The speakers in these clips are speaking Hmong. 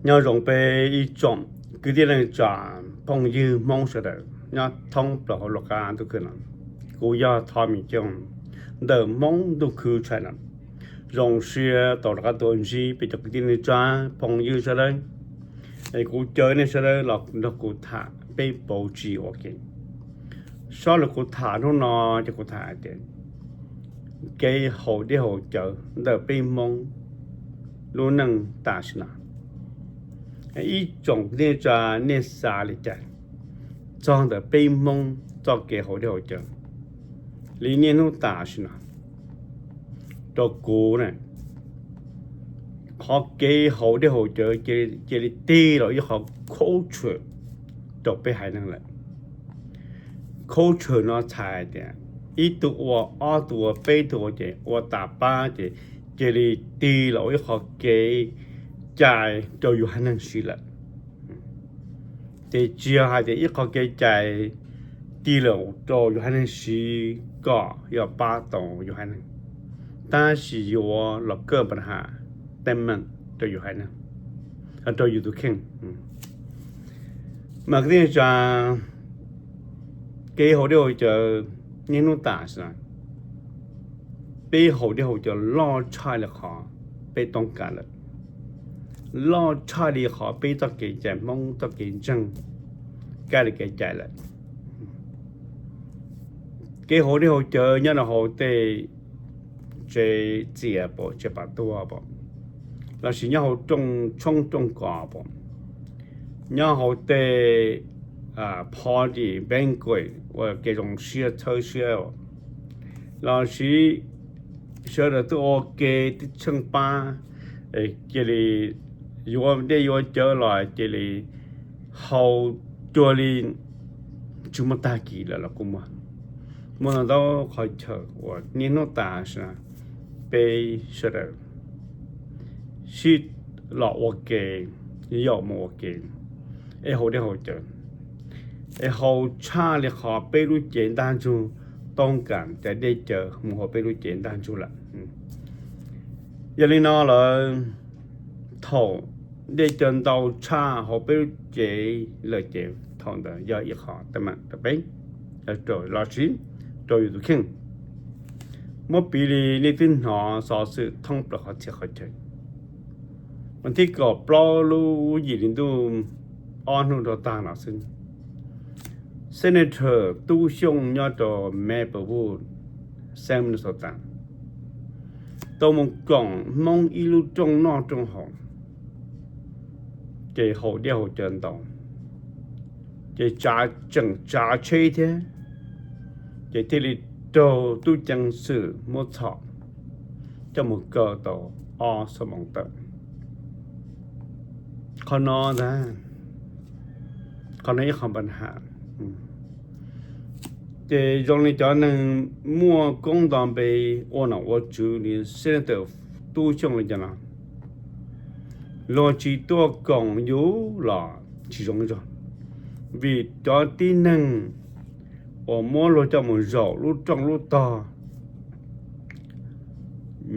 Nyob zoo peb ib tsoom kwv tij neej tsa phooj ywg Hmoob sawv daws nyob thoob plaws hauv lub qab ntuj khwb no. Kuv yog Thov Mim Cooj ntawm Hmoob ntuj khwb tshaj no. Zoo siab tau rov qab tuaj ntsib peb cov kwv tij neej tsa phooj ywg sawv daws. Es kuv caw nej sawv daws los nrog kuv tham peb pauv tsis ua ke. Sob lus kuv tham hnub no ces kuv tham hais tias kev haus dej haus cawv ntawm peb Hmoob lub neej tam sim no. Ib tsoom kwv tij neej tsa, nej xav li cas txog ntawm peb Hmoob txoj kev haus dej haus cawv li niaj hnub tam sim no? Rau kuv na, qhov kev haus dej haus cawv cia li tig los ib qhov culture rau peb haiv neeg lawm. Culture no txhais tias ib tug ua, ob tug ua, peb tug ua, ces ua tas pab ces cia li tig los ua ib qhov kev cai rau yus haiv neeg siv lawm. Ces tsis yog hais tias ib qhov kev cai tig los rau yus haiv neeg siv kom yog pab tau yus haiv neeg, tab sis yuav los kaj pa ha teeb meem rau yus haiv neeg, rau yus tus kheej. Mas kwv tij neej tsa, kev haus dej haus cawv niaj hnub tam sim no, peb haus dej haus cawv loj tshaj li qhov peb toob kas lawm, loj tshaj li qhov peb txoj kev cai Hmoob txoj kev ntseeg kab li kev cai lawm. Kev haus dej haus cawv nyob rau hauv tej tsev txias pom, tsev pam tuag pom, los sis nyob hauv rooj tshoob rooj kos pom, nyob hauv tej party banquet ua kev zoo siab txhawb siab, los sis sawv daws twb ua ke twb tsheej pab, cia li yuav dej yuav cawv los cia li haus cuag li tsis muaj tag kis lawm los kuj muaj. Muaj ntau ntau qhov chaw uas niaj hnub tas peb sawv daws sib los ua ke, yaum mus ua ke, es haus dej haus cawv, es haus tshaj li qhov peb lub cev ntaj ntsug toob kas cov dej cawv mus hauv peb lub cev ntaj ntsug lawm. Yog li no lawm, thaum dej cawv ntau tshaj hauv peb lub cev lawm ces thaum ntawd yog ib qho teeb meem rau peb, los sis rau yus tus kheej. Muab piv li nej twb hnov xov xwm thoob plaws qhov txhia qhov chaw. Vas thib kaum plaub lub yim hli ntuj ob hnub rau tag no xwb, Senator Tub Xyooj nyob rau Maplewood, South Minnesota, tau mus koom Hmoob ib lub rooj noj rooj haus, ces haus dej haus cawv ntau, ces tseem tsav tsheb thiab, ces thiaj li raug tub ceev xwm muab txhom coj mus kaw tau ob xuab moos tawm. Qhov no ntag, qhov no ib qho npa ha. Ces zoo li cov neeg muaj koob nto npe ua nom ua tswv li Senator Tub Xyooj li cov no, luag tsis tuaj koom yus los tsis zoo zog, vim cov tib neeg uas muab luag coj mus zaum lub rooj lub tog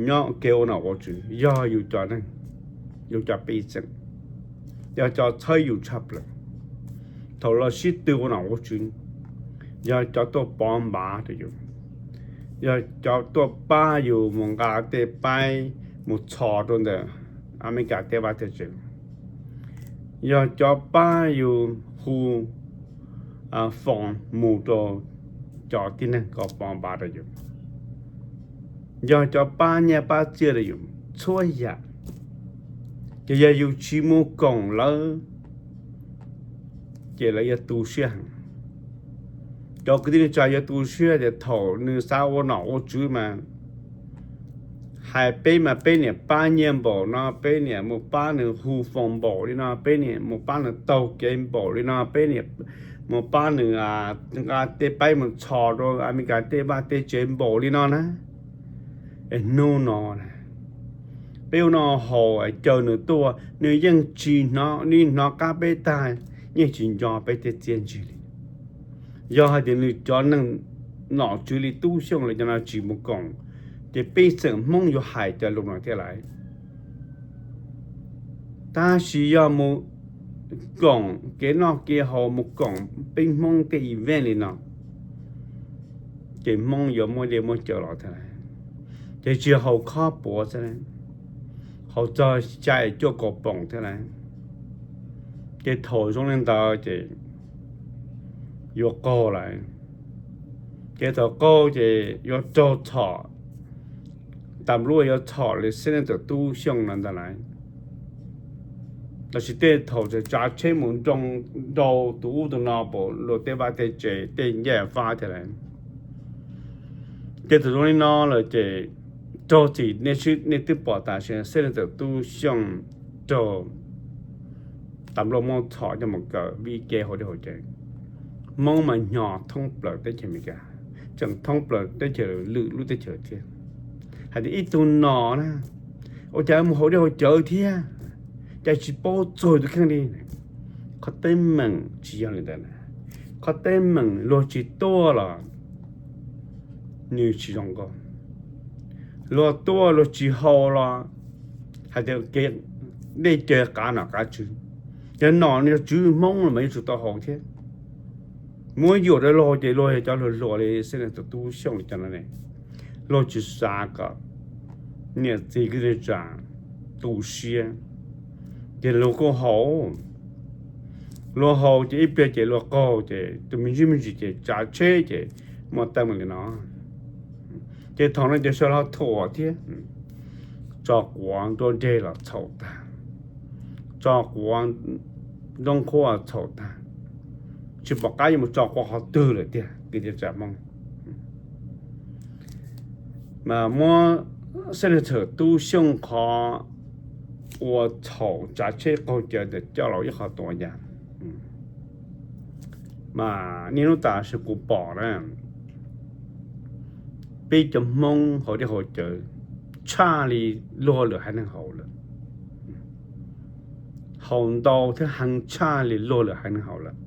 nyob kev ua nom ua tswv yog yus cov neeg, yus cov pej xeem, yog cov txhawb yus tshaj plaws. Thaum lawv sib tw ua nom ua tswv, yog cov tuaj pov npav rau yus, yog cov tuaj pab yus mus nqa tej paib mus txhos rau ntawm Amelikas tej vaj tej tsev, yog cov pab yus hu foos mus rau cov tib neeg kom pov npav rau yus, yog cov pab nyiaj pab txiaj rau yus txhua yam. Ces yog yus tsis mus koom lawv, ces lawv yuav tu siab heev. Cov kwv tij neej tsa yuav tu siab tias thaum nws xav ua nom ua tswv mas, hais peb mas peb niam pab nyiaj npaum no, peb niam mus pab nws hu foos npaum li no, peb niam mus pab nws taug kev npaum li no, peb niam mus pab nws nqa tej paib mus txhos rau Amelikas tej vaj tej tsev npaum li no na. Es hnub no na, peb ua noj haus caw nws tuaj, nws yeej tsis hnov, nws hnov qab peb tag, yeej tsis nco peb tej txiaj ntsig li. Yog hais tias nws cov neeg nom tswv li Tub Xyooj li cov no tsis mus koom, ces pej xeem Hmoob yuav hais cov lus no thiab lauj. Tab sis yog mus koom kev noj kev haus, mus koom peb Hmoob tej event li no, ces Hmoob yuav muaj dej muaj cawv los thiab lauj. Ces tsis haus khob puav xwb lauj, haus txog xya cuaj kaum poom thiab lauj. Ces thaum zoo li ntawd ces yuav qaug lawm. Ces thaum qaug ces yuav raug txhom, tas luaj yuav txhom li Senator Tub Xyooj no ntag lauj. Lossis tej thaum tsav tsheb mus nroo rau tus ub tus no pam luag tej vaj tej tsev tej ncaj fab thiab lauj. Ces thaum zoo li no lawm ces raug txim, nej twb pom tas sis Senator Tub Xyooj raug tas luaj muab txhom coj mus kaw vim kev haus dej haus cawv. Hmoob mas hnyo thoob plaws teb chaws Amelikas, tseem thoob plaws teb chaws lwm lub teb chaws thiab. Hais tias ib tug no na, ua cas mus haus dej haus cawv thiab, cas tsis paub txog tus kheej li. Qhov teeb meem tsis yog li ntawd na. Qhov teeb meem luag tsis tuaj los nws tsis zoo nkauj, luag tuaj luag tsis haus los hais tias kev dej cawv qav nom qav tswv. Yog nom yog tswv Hmoob los mas yuav tsum tau haus thiab. Muab yuam rau luag ces luag yog cov hluas hluas li Senator Tub Xyooj li cov no ne, luag tsis xav kom niam txiv kwv tij neej tsa tu siab, ces luag kuj haus. Luag haus ces ib pliag ces luag qaug ces tus me ntsis me ntsis ces tsav tsheb ces muaj teeb meem li no. Ces thaum no ces sawv los thuam thiab, tso quav nruab nreg los txhaum tag, tso quav nroob qhuav txhaum tag, tsis pom qab yuav mus tso quav qhov twg lawm tiag kwv tij neej tsa Hmoob. Mas muab Senator Tub Xyooj qhov ua txhaum tsav tsheb qaug cawv ntawd coj los ib qho tuam yam. Mas niaj hnub tam sim kuv pom na, peb cov Hmoob haus dej haus cawv tshaj li luag lwm haiv neeg haus lawm, haus ntau thiab heev tshaj li luag lwm haiv neeg haus lawm.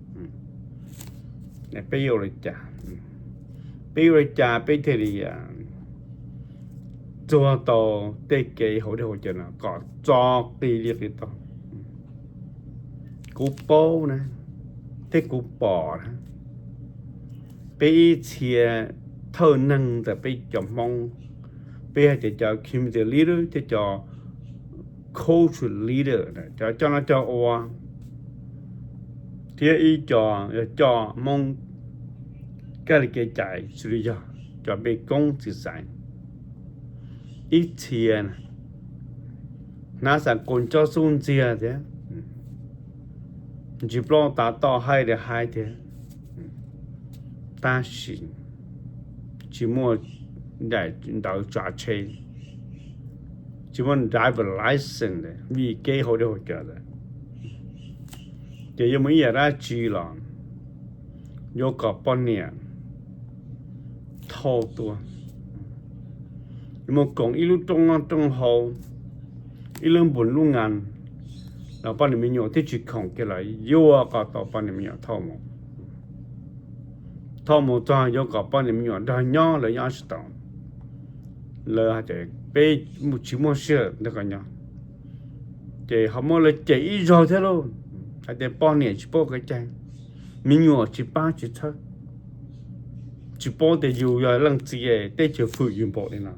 Peb yuav ua li cas? Peb yuav ua li cas peb thiaj li txuag tau tej kev haus dej haus cawv no kom txo qis li qis tau? Kuv paub na, thiab kuv pom na, peb ib txhia thawj neeg ntawm peb cov Hmoob, peb hais tias cov community leader thiab cov culture leader, cov coj noj coj ua, thiab ib co yog coj Hmoob kab li kev cai xws li yog cov npe koob txiv xaiv, ib txhia na, hnav xam koos cob xub ntxiag thiab, ntsis plaub tav toj haib li haib thiab, tab sis tsis muaj daim ntawv tsav tsheb, tsis muaj driver license vim kev haus dej haus cawv ntawd. Ces yuav mus ib yam dab tsi los yuav kom poj niam thauj tuaj, yuav mus koom ib lub rooj noj rooj haus, ib lub npus lub ngas los poj niam me nyuam twb tsis khoom kiag los yuav kom tau poj niam me nyuam thauj mus. Thauj mus txog yuav kom poj niam me nyuam nrog nyob lawv nyob tsis tau, lawv hais tias peb tsis muaj sij hawm nrog koj nyob. Ces ho muab lawv cem ib zaug thiab lauj, hais tias poj niam tsis paub kev cai, me nyuam tsis pab tsis txhawb, tsis paub tias yus yog leej txiv teb chaws hwm yus npaum li no.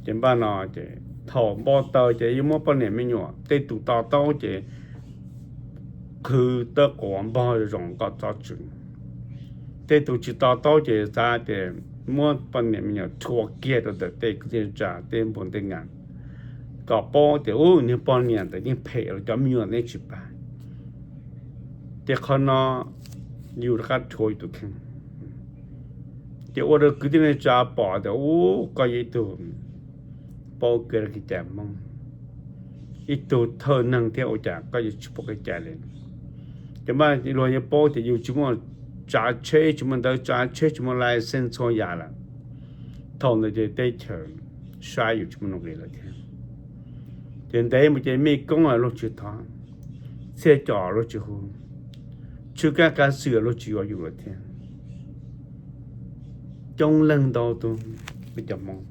Ces npaj no ces thaum npau taws ces yuav muab poj niam me nyuam tej tus to taub ces qhwv tawb quav npog zoo kom txhob tswv. Tej tus tsis to taub ces xav tias muab poj niam me nyuam rhuav kiag rau ntawm tej kwv tij neej tsa tej npus tej ngas, kom paub tias ub niag poj niam ntawd yeej phem los cov me nyuam nej tsis pab. Ces qhov no yus rov qab rhuav yus tus kheej, ces ua rau kwv tij neej tsa pom tias ub koj yog ib tug paub kev cai Hmoob, ib tug thawj neeg thiab ua cas koj yuav tsis paub kev cai li. Ces npaj luag yeej paub tias yus tsis muaj tsav tsheb, tsis muaj ntawv tsav tsheb, tsis muaj license txhua yam lawm. Thaum ntawd ces teb chaws saib yus tsis muaj nuj nqis lawm thiab. Ces ntev mus ces mej koob luag tsis thov, txhiaj com luag tsis hu, tshwj kab kav xwm luag tsis yuav yus lawm thiab. Coob leej ntau tus peb cov Hmoob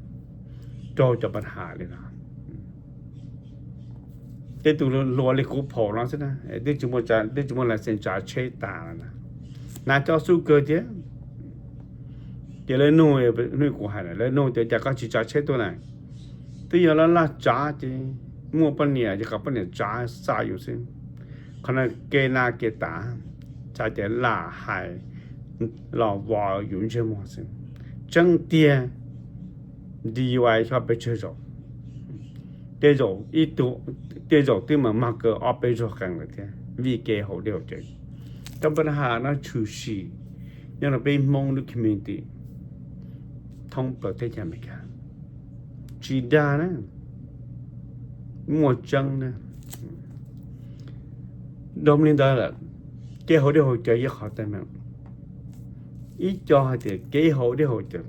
raug cov paj has li no. Tej tus hluas li kuv phaum no xwb na, twb tsis muaj, twb tsis muaj license tsav tsheb tas na, hnav coj xub kawg thiab. Ces lawv nug, nug kuv hais na, lawv nug tias cas koj tsis tsav tsheb tuaj na? Twb yog laj laj tsav ces muaj poj niam ces kom poj niam tsav xa yus xwb. Qhov no kev na kev tas, tsav ces lam hais los vov yus ntsej muag xwb. Tseeb tiag, D U I xyov pes tsawg zaus, tej zaum ib tug, tej zaum twb mas mag kaw ob peb zaug qees lawm thiab vim kev haus dej haus cawv. Cov pab has no tshwm sim nyob rau peb Hmoob lub community thoob plaws teb chaws Amelikas tsis dag na, muaj tseeb na. Dhau li ntawd lawm, kev haus dej haus cawv yog qhov teeb meem. Ib co hais tias kev haus dej haus cawv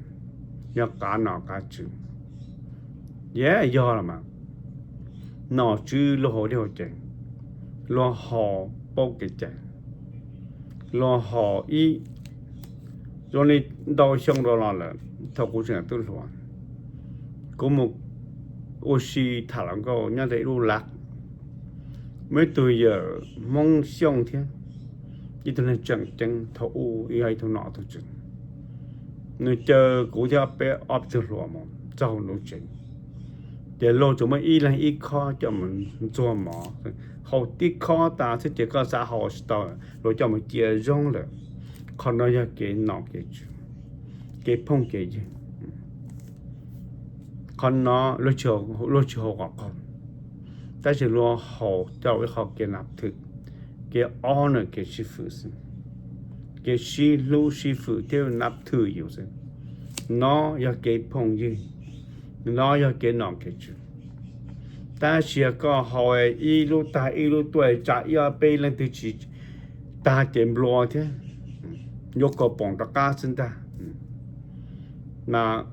yog qav nom qav tswv, yog los mas nom tswv luag haus dej haus cawv, luag haus paub kev cai, luag haus ib, zoo li ntau xyoo rau los lawm thaum kuv tseem tub hluas, kuv mus ua si tham hluas nkauj nyob ntawm ib lub lab, muaj ib tug yawm Hmoob Xyooj thiab ib tug neeg tseem ceeb thaum ub yog ib tug nom tug tswv. Nws caw kuv thiab peb ob tug hluas mus txog hauv lub tsev, ces luag tsuas muaj ib leeg ib khob coj mus ntxuag mov, haus tib khob tas xwb ces koj xav haus tsis tau, luag coj mus cia zoo lawm. Qhov no yog kev nom kev tswv, kev phooj kev ywg. Qhov no luag tsis haus kom qaug, tab sis luag haus coj ua ib qho kev nab thwm, kev honor kev sib fwm xwb, kev sib hlub sib fwm thiab nab thwm yus xwb. No yog kev phooj ywg, no yog kev nom kev tswv. Tab sis yog koj haus ib lub tag ib lub tuaj tsa ib ob peb leej twg tsis tag ces nplua thiab, yuav kaus poom rov qab xwb ntag. Mas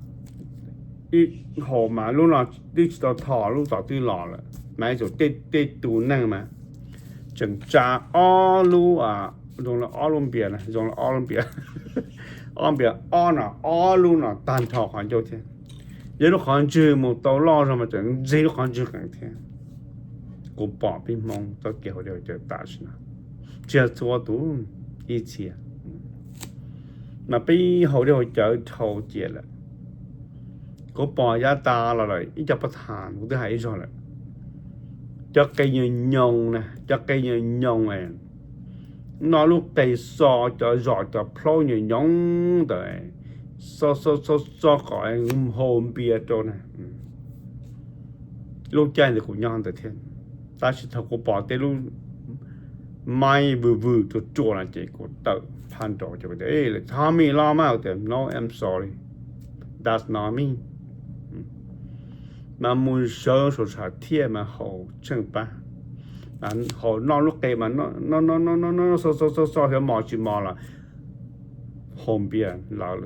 haus mas lub no twb tsis tau thom lub tom twb los lawm mas ib txwm tej tus neeg mas tseem tsa ob lub, zoo li ob lub npias, zoo li ob lub npias, ob npias ob no, ob lub no tag nrho qhov ncauj thiab. Yog lub qhov ntswg mus tau loj zog mas tseem ntxig lub qhov ntswg qees thiab. Kuv pom peb Hmoob txoj kev haus dej haus cawv tam sim no, tsis yog txhua tus, ib txhia, mas peb haus dej haus cawv dhau cia lawm. Kuv pom yav tas los lawm ib co pab tham kuv twb hais ib zaug lawm, cov qe nyoos nyoos na, cov qe nyoos nyoos, noj lub qe xo cov zos cov plaub nyoos nyoos ntawd, xo xo xo xo kom haus npias rau na. Lub caij ntawd kuv nyob ntawd thiab, tab sis thaum kuv pom tej lub maib vwm vwm ruam ruam no ces kuv tawm phaj nrov ces kuv tias, Tommy los mas? Tias, No, I'm sorry, that's not me. Mas mus sawv saum tshav thiaj mas haus tsheej pab, haus noj lub qe mas noj noj noj noj xo xo xo xo xyov mos tsis mos los haus npias lawm.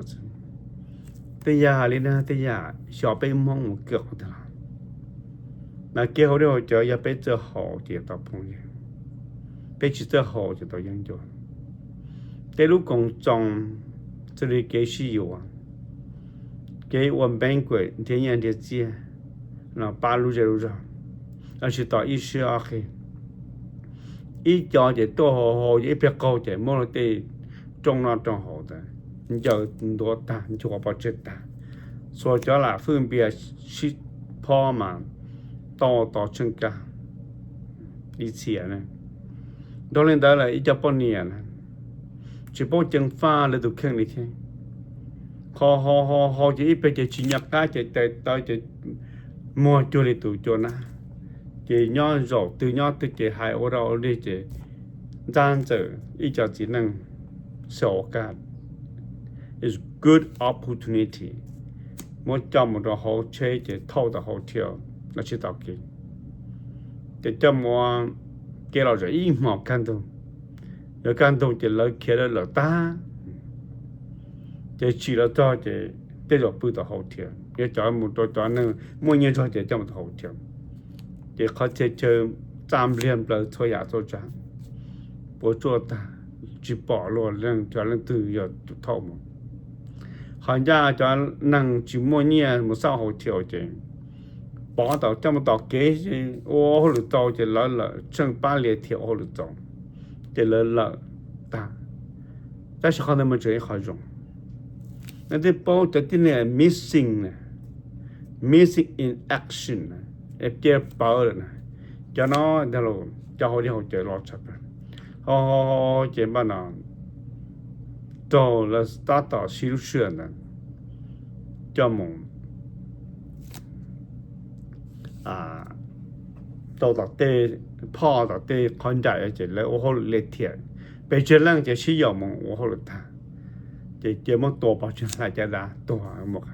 Tej yam li no tej yam xyov peb Hmoob mus kawm qhov twg los. Mas kev haus dej haus cawv yog peb txawj haus ces tau phooj ywg, peb tsis txawj haus ces tau yeeb ncuab. Tej lub koom txoos xws li kev sib yuav, kev ua banquet nrhiav nyiaj nrhiav txiaj los pab lub zej lub zog, los sis tos ib sij ob qig. Ib co ces tuaj haus haus ces ib pliag qaug ces muab luag tej rooj noj rooj haus ntawd ncaws ntuav tag, nchuav pov tseg tag. Txhua cov lam fwj npias sib phob mas tau tos tsheej kab ib txhia. Dhau li ntawd lawm ib co poj niam na, tsis paub ceev faj lawv tus kheej li thiab. Qhov haus haus haus ces ib pliag ces tsis nco qab ces tais taw ces muag cuag li tus cua nab, ces nyob zaum twg nyob twg ces hais ua dog ua dig ces ntxaj ntxawm ib co txiv neej xav ua kaj. It's good opportunity. Muab coj mus rau hauv tsheb ces thauj tau hauv thiaus los tsis tau kev, ces coj mus kev los zam ib hmos kaj ntug. Yog kaj ntug ces lawv khiav lawm tag, ces tsim los txog ces tej zaum pw tau hauv thiaus. Yog cov mus rau cov neeg muaj nyiaj zog ces coj mus tau hauv thiaus. Ces qhov txhia chaw txaj npliag nplaws txhua yam txhua tsav, puas tsuaj tag, tsis pom luag leej twg yog tus thauj mus. Qhov ncaj cov neeg tsis muaj nyiaj mus xauj hauv thiaus ces pov tau coj mus tom kev ua hauj lwm tau ces lawv lawm tsheej pab li thiam ua hauj lwm tau, ces lawv lawm tag. Tab sis qhov ntawd mas tseem ib qho zoo. Nej twb paub cov tib neeg missing na, missing in action na, es cia pawv lawm na, cov no cov hauv dej hauv cawv los tshaj plaws. Ho ces npaj no raug lawv tab tom siv lub sij hawm ntawd coj mus rau tom tej phoj tom tej qhov ncaim ces lawv ua hauj lwm li thiam, pes tsawg leej ces sib yaum mus ua hauj lwm tag, ces cia muab tua pov tseg hlais caj dab tuag mus.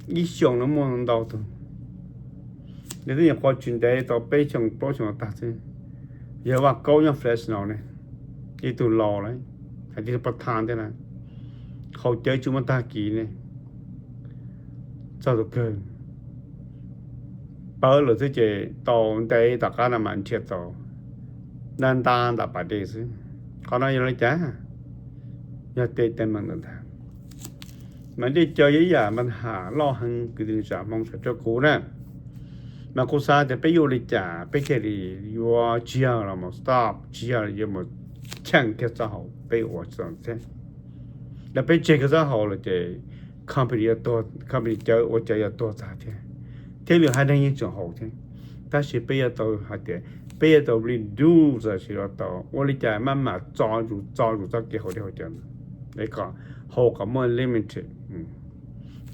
Ib xyoos no muaj ntau tug, nws twb nyuam qhuav tsis ntev tau peb xyoos plaub xyoos tag xwb. Yawg Vaj Kaub nyob Fresno ne, ib tug laus lawm, hais tias pov thas thiab na, haus cawv tsis muaj tag kis ne, txog tus kawg pawv lawm xwb ces tau ntev tom qab no mas nrhiav tau ntab ntab ntam pas dej xwb. Qhov no yog li cas? Yog tej teeb meem ntawd ntag. Mas dej cawv yog ib yam npa ham loj heev kwv tij neej tsa Hmoob sawv daws kuv na. Mas kuv xav tias peb yuav ua li cas peb thiaj li yuav tsis yog los mus stop, tsis yog yuav mus cheem kiag txoj hauv peb ua txog thiab. Yog peb tseg kiag txoj hauv lawm ces company, company cawv ua cawv yuav tuag tag thiab, thiab lwm haiv neeg yeej tseem haus thiab. Tab sis peb yuav tau hais tias peb yuav tau reduce, tsis yuav tau ua li cas maj mam txo zus txo zus txoj kev haus dej haus cawv ntawd, kom haus kom muaj limit.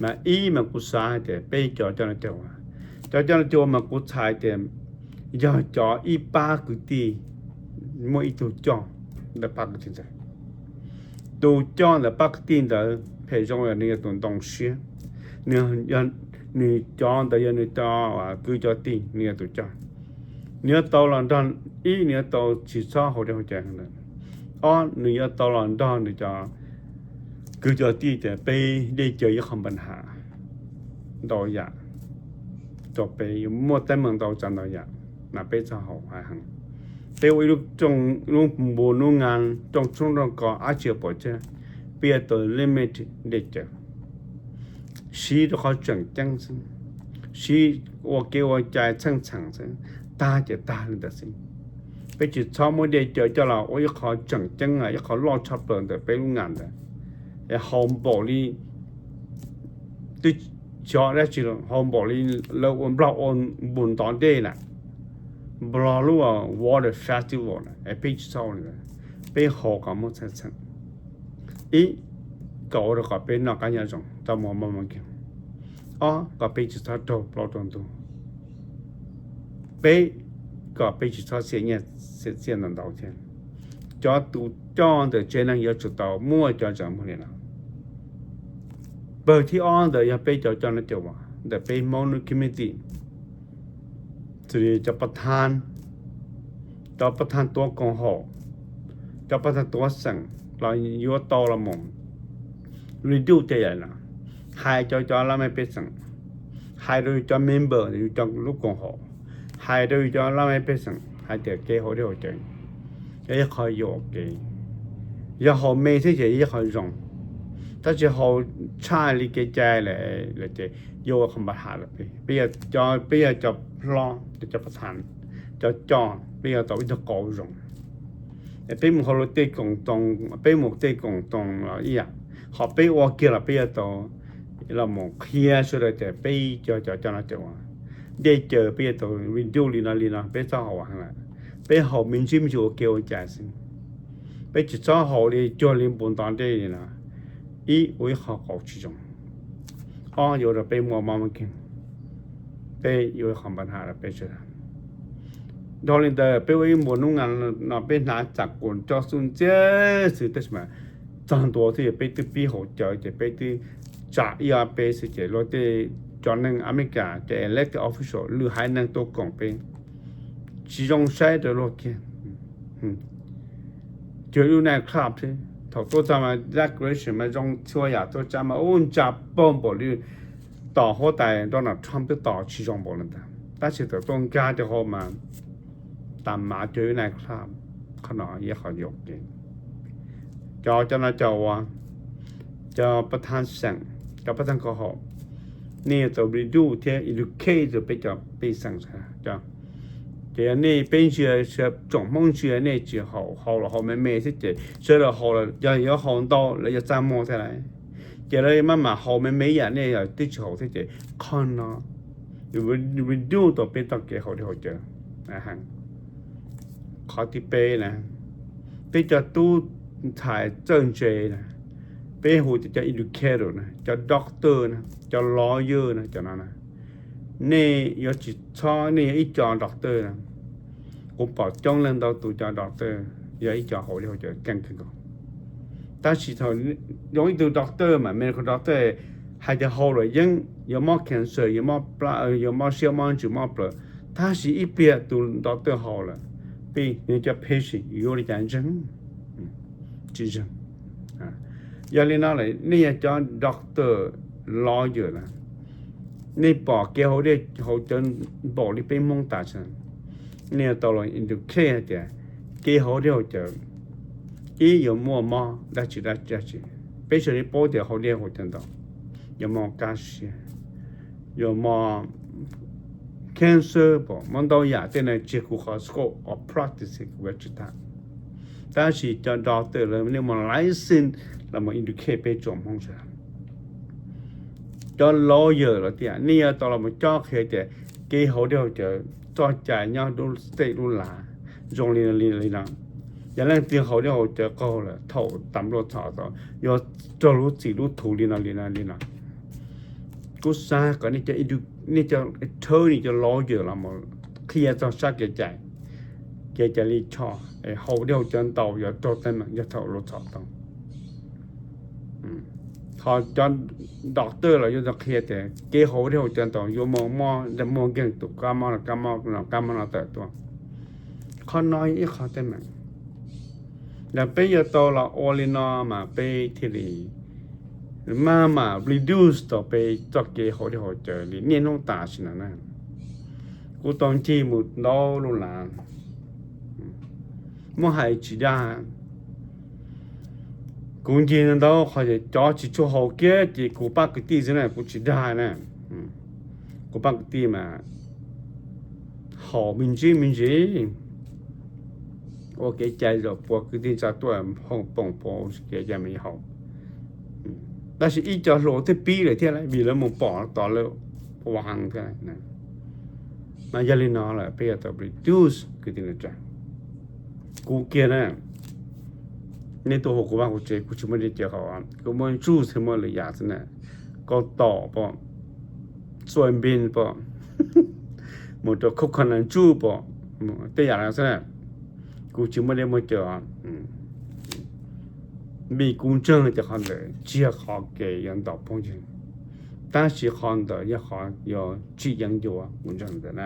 Mas ib mas kuv xav hais tias peb cov coj noj coj ua, cov coj noj coj ua mas kuv txhais tias yog cov ib pab kwv tij, muaj ib tug coj ntawm pab kwv tij ntawd. Tus coj ntawm pab kwv tij ntawd phem zoo yog nws yog tus ntoo siab, nws, nws cov ntawd yog nws cov kwv cov tij, nws yog tus coj. Nws yuav tau los nrog, ib, nws yuav tau tsis txhob haus dej haus cawv ntawd. Ob, nws yuav tau los nrog nws cov kwv cov tij tias peb dej cawv yog qhov npa ham ntau yam rau peb, muaj teeb meem ntau tsav ntau yam, mas peb txhob haus heev. Peb ua ib lub rooj, lub npus nub ngas, rooj tshoob rooj kos dab tsi puas tsawg, peb yuav tau limit dej cawv, siv rau qhov tseem ceeb xwb, siv ua kev ua cai txheej txheem xwb, tag ces tag li ntawd xwb. Peb tsis txhob muab dej cawv coj los ua ib qho tseem ceeb, ib qho loj tshaj plaws ntawm peb lub ngas ntawd, es haus npaum li twb xyov dab tsi, haus npaum li lawv ua, Nplog ua npus ntov dej na, Nplog lub Water Festival na, es peb tsis txhob ua li ntawd. Peb haus kom muaj txheej txheem. Ib, kom ua rau kom peb noj qab nyob zoo tau mos mos kev. Ob, kom peb tsis txhob raug plaub raug ntug. Peb, kom peb tsis txhob xiam nyiaj xiam txiaj ntau ntau thiab. Cov tus coj ntawm tsev neeg yuav tsum tau muaj cov ntseeg muaj li no. Pawg thib ob ntawd yog peb cov coj noj coj ua ntawm peb Hmoob lub community, xws li cov pov thab, cov pov thab tuav koom haum, cov pov thab tuav xeem los yuav tau los mus reduce tej yam no, hais cov, cov laj mej pej xeem, hais rau yus cov member, yus cov lub koom haum, hais rau yus cov laj mej pej xeem hais tias kev haus dej haus cawv yog ib qho yuam kev. Yog haus me xwb ces yog ib qho zoo, tab sis haus tshaj li kev cai lawm ces yuav ua qhov npa ham rau peb. Peb yog cov hlob, cov pov thab, cov coj, peb yuav tau ib tug qauv zoo. Peb mus hauv lawv tej koom txoos, peb mus tej koom txoos los ib yam, qhov peb ua kiag los peb yuav tau los mus qhia sawv daws tias peb cov, cov coj noj coj ua, dej cawv peb yuav tau reduce li no li no, peb txhob haus heev lawm. Peb haus me ntsis me ntsis ua kev ua cai xwb. Peb tsis txhob haus li cuag li npus ntov dej li no. Ib, ua ib qho qauv tsis zoo. Ob, yuav ua rau peb muaj mob muaj nkeeg. Peb yuav ua qhov npa ham rau peb sawv daws. Dhau li ntawd peb ua ib npus nub ngas no peb hnav txam kuas coj xub ntxiab xwb, tab sis mas txog ntua xwb ces peb twb pib haus cawv ces peb twb tsam ib ob peb xwb ces luag tej cov neeg Amelikas cov elected official lwm haiv neeg tuaj koom peb, tsis zoo saib rau luag kiag. Cuag lub night club xwb, thaum tuaj txog mas decoration mas zoo txhua yam, tuaj tsav mas ub ntsa paug npaum li tom huab tais Donald Trump twb tos tsis zoo npaum li ntawd, tab sis thaum tuaj nkag rau hauv mas tas mav cuag lub night club. Qhov no yog qhov yuam kev. Cov, cov no cov uas, cov pov thab xeem, cov pov thab koom haum, Nej yuav tau reduce thiab educate rau peb cov pej xeem. Ces yog nej peb ntsia, tsoom Hmoob ntsia nej tsis haus, haus los haus me me xwb ces sawv daws haus los yog yuav haus ntau lawv yuav txaj muag thiab lawm. Ces lawv maj mam haus me me yam nej twb tsis haus thiab ces qhov no reduce tau peb txoj kev haus dej haus cawv. Qhov thib peb na, peb cov tub ntxhais txawj ntse na, peb hu tias cov educator na, cov doctor na, cov lawyer na, cov no na, nej yuav tsis txhob, nej yog ib co doctor na. Kuv pom coob leej ntau tus cov doctor yog ib co haus dej haus cawv keej kawg nkaus. Tab sis thaum zoo ib tug doctor mas medical doctor hais tias haus luam yeeb yuav mob cancer, yuav mob, yuav mob siab mob ntsws mob plaws, tab sis ib pliag tus doctor haus lawm, peb nws cov patient yuav ua li cas ntseeg? Tsis ntseeg. Yog li no lawm nej yog cov doctor, lawyer na, nej pom kev haus dej haus cawv npaum li peb Hmoob tas, nej yuav tau los educate hais tias kev haus dej haus cawv ib yuav muaj mob dab tsi dab tsi. Peb sawv daws paub tias haus dej haus cawv ntau yuav mob kaj siab, yuav mob cancer, pom mob ntau yam tej no tsis yog kuv qhov scope of practice kuv yuav tsis tham. Tab sis cov doctor lawv nej muaj license los mus educate peb tsoom Hmoob sawv daws. Cov lawyer los tias nej yuav tau los mus cob qhia tias kev haus dej haus cawv txoj cai nyob lub state lub lav zoo li no li no li no. Yog leej twg haus dej haus cawv qaug lawm thaum tas npluaj txhom tau yuav raug lub txim lub thuv li no li no li no. Kuv xav kom nej cov, nej cov attorney, cov lawyer los mus qhia txog sab kev cai, kev cai lij choj es haus dej haus cawv ntau yuav raug teeb meem yog thaum lub txhom tau. Ho cov doctor los yuav tau qhia tias kev haus dej haus cawv ntau yuav muaj mob, muaj nkeeg tus kab mob no kab mob no kab mob no tawm tuaj. Qhov no yog ib qho teeb meem. Yog peb yuav tau los ua li no mas peb thiaj li maj mam reduce tau peb txoj kev haus dej haus cawv li niaj hnub tam sim no na. Kuv tau ncig mus ntau lub lav, muab hais tsis dag, kuv ncig ntau qhov cov tsis tshua haus kiag ces kuv pab kwv tij xwb na, kuv tsis dag na. Kuv pab kwv tij mas haus me ntsis me ntsis, ua kev cai zaum puas kwv tij tsa tuaj hoo poom puas kev cai mas haus. Tab sis ib co hluas twb pib lawm thiab vim lawv mus pom tos lawv ua heev thiab. Mas yog li no lawm peb yuav tau reduce kwv tij neej tsa. Kuv kiag na, nej tuaj hu kuv vaj kuv tsev kuv tsis muaj dej cawv haus, kuv muaj juice thiab muaj lwm yam xwb na, kaus tom pom, soya bean pom, mus rau coconut juice pom, tej yam no xwb na. Kuv tsis muaj dej muaj cawv, vim kuv ntseeg tias qhov ntawd tsis yog qhov kev yuav ntaus phooj ywg, tab sis qhov ntawd yog qhov yuav tsim yeeb ncuab, kuv ntseeg ntawd na.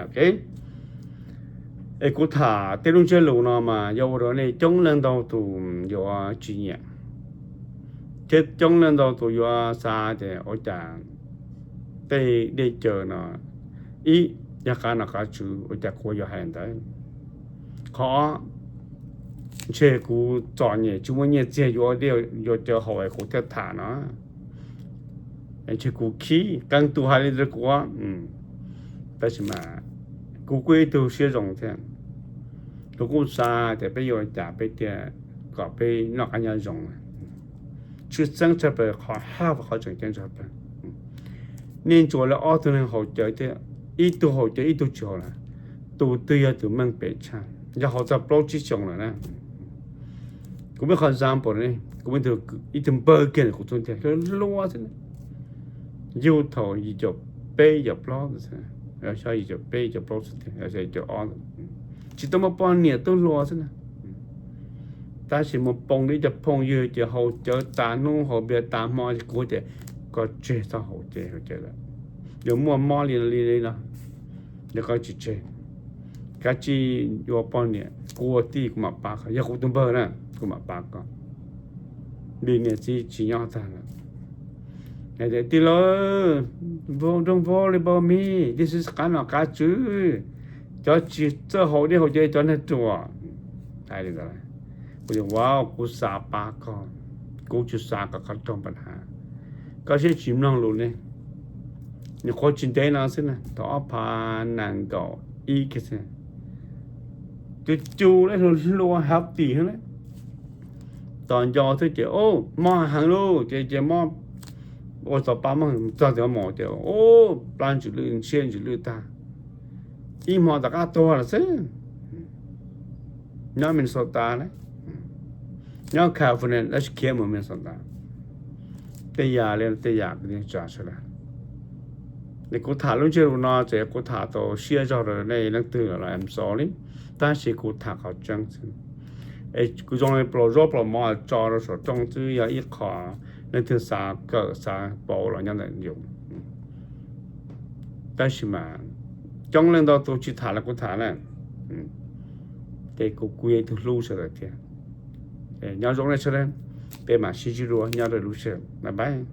Es kuv tham tej lub ntsiab lus no mas yuav ua rau nej coob leej ntau tus yuav tsis nyiam, thiab coob leej ntau tus yuav xav tias ua cas tej dej cawv no ib yog qab nom qab tswv ua cas kuv yuav hais ntawd. Qhov ob, ntshe kuv txom nyem tsis muaj nyiaj txiag yuav, yuav cawv haus es kuv thiaj tham no. Ntshe kuv khib qee tus hais li ntawd kuv, tab sis mas kuv kuj ib tug siab zoo thiab. Kuv kuj xav tias peb yuav ua cas peb thiaj kom peb noj qab nyob zoo, tshwj xeeb tshaj plaws qhov haj qhov tseem ceeb tshaj plaws. Nej ntsuas lawv ob tug neeg haus cawv thiab, ib tug haus cawv ib tug tsis haus na, tus twg yog tus meej pem tshaj, yog haus txog plaub tsib xyoos lawm na. Kuv muaj qhov example ne, kuv muaj ib tug npawg kiag kuv txhua ntxhais hluas hluas xwb, yug thaum yim caum peb yim caum plaub, xyov yim caum peb yim caum plaub xwb, yim caum ob, tsis tau muaj poj niam, tub hluas xwb na. Tab sis mus poob li cov phooj ywg ces haus cawv tas hnub haus npias tas hmo, kuv tias koj tseg txhob haus cawv lawm, yuav muaj mob li li no, yog koj tsis tseg, kav tsij yuav poj niam, kuv ua tij kuv mam pab koj, yog kuv tus npawg na, kuv mam pab koj, vim niam txiv tsis nyob tag lawm. Hais tias tij laug, don't worry about me, this is qab nom qab tswv, cov tsis txawj haus dej haus cawv cov neeg ruam. Hais li ntawd, kuv tias wow, kuv xav pab koj, kuv tsis xav kom koj raug pab hab, koj siab tsis mloog lus ne. Nws qhuav tsis ntev no xwb na, thaum ob phav nees nkaum ib kiag xwb, cus cus le hlua hlua healthy xwb na. Tos nco xwb ces mob heev lauj, ces ces mob ua txog pab mob txog tias mus ces plab ntsws lwj, siab ntsws lwj tag, ib hmo tom qab tuag lawm xwb. Nyob Minnesota na, nyob California tab sis khiav mus Minnesota. Tej yam li tej yam tsa sawv daws. Es kuv tham lub ntsiab lus no ces kuv tham tau siab zog rau nej leej twg los I'm sorry, tab sis kuv tham qhov tseeb xwb. Es kuv zoo li plaus zaub plaus mov tso rau saum rooj xwb, yog ib qho leej twg xav kawm xav paub los nyob ntawm yus. Tab sis mas coob leej ntau tus tsis tham li kuv tham na, ces kuv kuj yog ib tug hlub sawv daws thiab. Nyob zoo nej sawv daws, peb mam sib ntsib dua nyob rau lub sij hawm, bye bye.